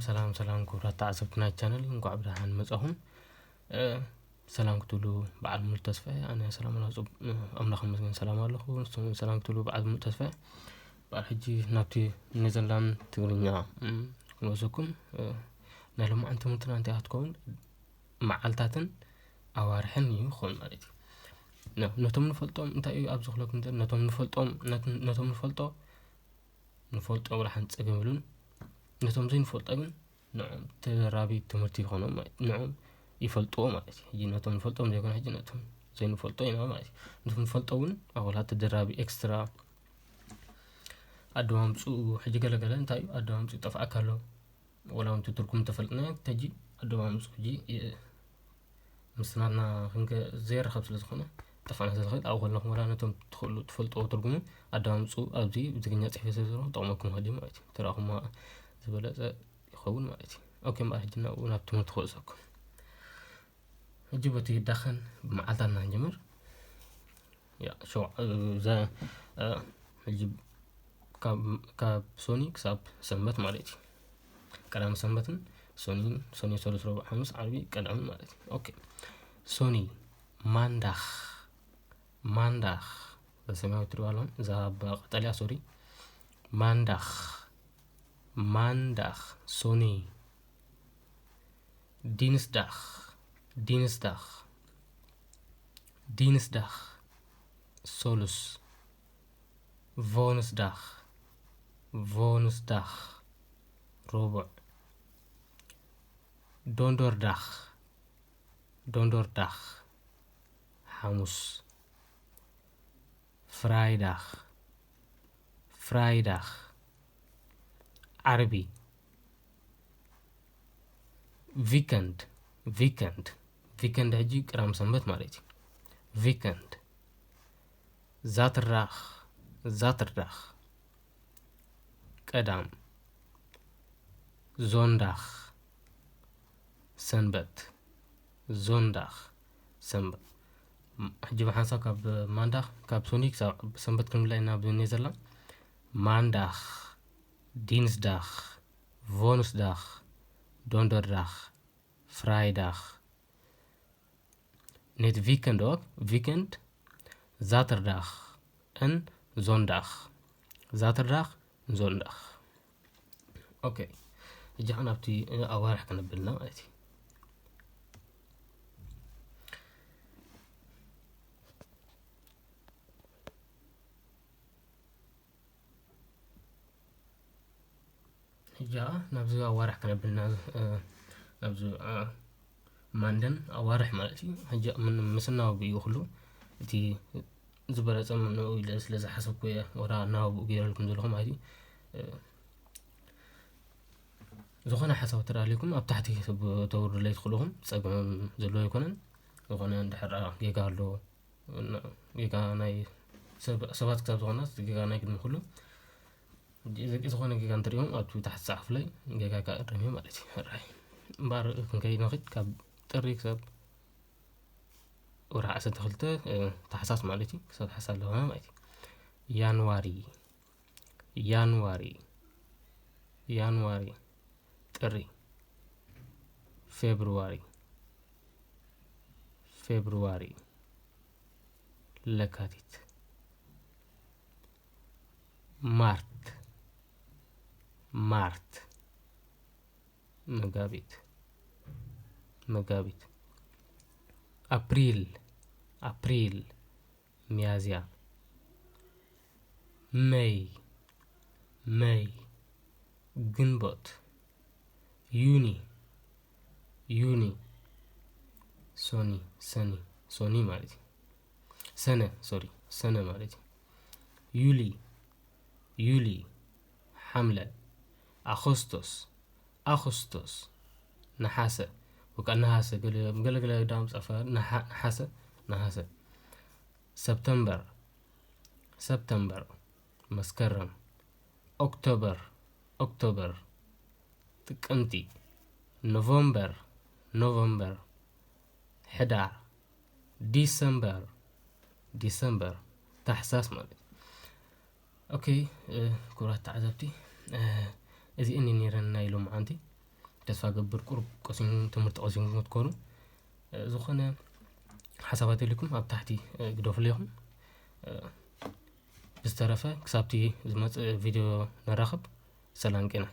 ሰላም ሰላም ክቡራት ተዓዘብቲ ናይ ቻነል፣ እንኳዕ ብደሓን መጻኹም። እ፣ ሰላም ክትብሉ በዓል ሙሉ ተስፋ እየ። ኣነ ሰላም ኣለኹ፣ ጽቡቕ፣ እ፣ ኣምላኽ ይመስገን ሰላም ኣለኹ። ንስኹም ሰላም ክትብሉ በዓል ሙሉ ተስፋ እየ። በዓል ሕጂ ናብቲ ኔዘርላንድ ትግርኛ፣ እም፣ ክንወስደኩም፣ እ፣ ናይ ሎማዓንቲ ትምህርትና እንታይ እያ ክትከውን? መዓልታትን ኣዋርሕን እዩ ክኸውን ማለት እዩ። ነ-፣ ነቶም ንፈልጦም እንታይ እዩ ኣብዚ ክለኩም ዘሎ? ነቶም ንፈልጦም፣ ነት-፣ ነቶም ንፈልጦ፣ ንፈልጦ ወላ ሓንቲ ጸገም የብሉን። ነቶም ዘይንፈልጦ ግን ንዕኦም ተደራቢ ትምህርቲ ይኾኖም ማለት እዩ። ንዕኦም ይፈልጥዎ ማለት እዩ። ሕጂ ነቶም ንፈልጦም ዘይኮነ ሕጂ ነቶም ዘይንፈልጦ ኢና ማለት እዩ። ነቶም ንፈልጦ እውን ኣብ ወላ ተደራቢ ኤክስትራ ኣደማምፅኡ ሕጂ ገለገለ እንታይ እዩ ኣደማምፅኡ ጠፍኣካ ኣሎ። ወላ እውን እቲ ትርጉም እንተፈልጥና ሕጂ ኣደማምፅኡ ሕጂ የ-፣ ምስ ናትና ክንገ-፣ ዘይራኸብ ስለ ዝኾነ ጠፋና ስለ ዝኽእል ኣብኡ ከለኹም ወላ ነቶም ትኽእሉ ትፈልጥዎ ትርጉሙ ኣደማምፅኡ ኣብዚ ብትግርኛ ፅሒፈ ስለ ዘለኹ ክጠቕመኩም ይኽእል እዩ ማለት እዩ። ተረኣኹማ ዝበለፀ ይኸውን ማለት እዩ። ኦኬ፣ እምበኣር ሕጂ ናብኡ ናብ ትምህርቲ ክወስደኩም። ሕጂ በቲ ዳኸን ብመዓልታትና ንጀምር። ያ፣ ሸው-፣ እዛ፣ እ፣ ሕጂ ካብ፣ ካብ ሶኒ ክሳብ ሰንበት ማለት እዩ። ቀዳም ሰንበትን ሶኒ፣ ሶኒ፣ ሰሉስ፣ ረቡዕ፣ ሓሙስ፣ ዓርቢ፣ ቀዳም ማለት እዩ። ኦኬ። ሶኒ፣ ማንዳኽ፣ ማንዳኽ፣ በሰማያዊ ትሪእዋ ኣለኹም፣ እዛ ብቀጠልያ፣ ሶሪ። ማንዳኽ፣ ማንዳኽ፣ ሶኒ። ዲንስዳኽ፣ ዲንስዳኽ፣ ዲንስዳኽ፣ ሶሉስ። ቮንስዳኽ፣ ቮንስዳኽ፣ ረቡዕ። ዶንዶርዳኽ፣ ዶንዶርዳኽ፣ ሓሙስ። ፍራይዳኽ፣ ፍራይዳኽ፣ ዓርቢ። ቪከንድ፣ ቪከንድ፣ ቪከንድ ሕጂ ቅዳም ሰንበት ማለት እዩ። ቪከንድ። ዛትርዳኽ፣ ዛትርዳኽ፣ ቀዳም። ዞንዳኽ፣ ሰንበት። ዞንዳኽ፣ ሰንበት። ም-፣ ሕጂ ብሓንሳብ ካብ ማንዳኽ፣ ካብ ሶኒ ክሳብ ሰንበት ክንብላ ኢና ብኔዘርላንድ። ማንዳኽ፣ ዲንስዳኽ፣ ቮንስዳኽ፣ ዶንደርዳኽ፣ ፍራይዳኽ። Net weekend ook, weekend, zaterdag en zondag. Zaterdag en zondag. ኦኬ፣ ሕጂ ኸዓ ናብቲ፣ እ፣ ኣዋርሕ ከነብልና ማለት እዩ። ሕጂ ኸዓ ናብዚ ኣዋርሕ ከነብልና፣ እ፣ ናብዚ፣ እ፣ ማንደን ኣዋርሕ ማለት እዩ። ሕጂ ምን-፣ ምስ እናወግኡ እዩ ኩሉ እቲ ዝበለጸ ምንኡ ኢለ ስለ ዝሓሰብኩ እየ ወራ እናወግኡ ገይረልኩም ዘለኹ ማለት እዩ። እ፣ ዝኾነ ሓሳብ ተዳልዩኩም ኣብ ታሕቲ ሰብ ተውርዱለይ ትኽእሉ ኢኹም። ጸገም ዘለዎ ኣይኮነን። ዝኾነ እንድሕር ጌጋ ኣሎ፣ ጌጋ ናይ ሰብ-፣ ሰባት ክሳብ ዝኾነ ጌጋ ናይ ቅድሚ ኩሉ፣ ጌ-፣ ዝኾነ ጌጋ እንተሪኦም ኣብቲ ታሕቲ ጸሓፉለይ፣ ጌጋ ከእርም እየ ማለት እዩ። ሕራይ እምበኣር ክንከይድ ንኽድ ካብ ጥሪ ክሳብ ወርሒ ዓሰርተ ክልተ፣ እ፣ ታሕሳስ ማለት እዩ። ክሳብ ታሕሳስ ኣለኹ ማለት እዩ። ያንዋሪ፣ ያንዋሪ፣ ያንዋሪ፣ ጥሪ፣ ፌብሩዋሪ፣ ፌብሩዋሪ፣ ለካቲት፣ ማርት፣ ማርት፣ መጋቢት፣ መጋቢት፣ ኣፕሪል፣ ኣፕሪል፣ ሚያዝያ፣ መይ፣ መይ፣ ግንቦት፣ ዩኒ፣ ዩኒ፣ ሶኒ፣ ሰኒ፣ ሶኒ ማለት እዩ። ሰነ፣ ሶሪ፣ ሰነ ማለት እዩ። ዩሊ፣ ዩሊ፣ ሓምለ፣ ኣኸስቶስ፣ ኣኸስቶስ፣ ነሓሰ፣ ወይ ከዓ ነሃሰ፣ ገለ፣ ገለ፣ ገለ ዳም ጸፈ፣ ነሓ-፣ ነሓሰ፣ ነሃሰ። ሰፕተምበር፣ ሰፕተምበር፣ መስከረም። ኦክቶበር፣ ኦክቶበር፣ ጥቅምቲ። ኖቨምበር፣ ኖቨምበር፣ ሕዳር። ዲሰምበር፣ ዲሰምበር፣ ታሕሳስ ማለት እዩ። ኦኬ፣ እ፣ ክቡራት ተዓዘብቲ፣ እ፣ እዚአን እየን ነይረን ናይ ሎማዓንቲ። ተስፋ ገብር ቁሩብ ቀሲንኩም ትምህርቲ ቀሲንኩም ክትኮኑ። ዝኾነ ሓሳባት የልኩም ኣብ ታሕቲ ግደፉለይኹም። ብዝተረፈ ክሳብቲ ዝመፅእ ቪድዮ ነራኽብ። ሰላም ቄና።